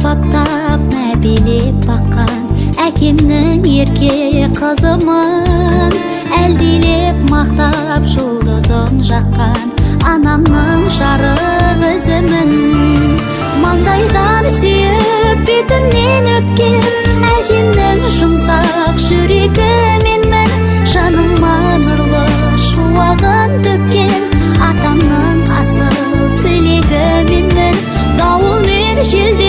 Баптап, мәпелеп баққан әкемнің ерке қызымын. Әлдилеп, мақтап, жұлдызын жаққан анамның жарық ізімін. Маңдайдан сүйіп, бетімнен өпкен әжемнің жұмсақ жүрегі менмін. Жаныма нұрлы шуағын төккен атамның асыл тілегі менмін. Дауыл мен желден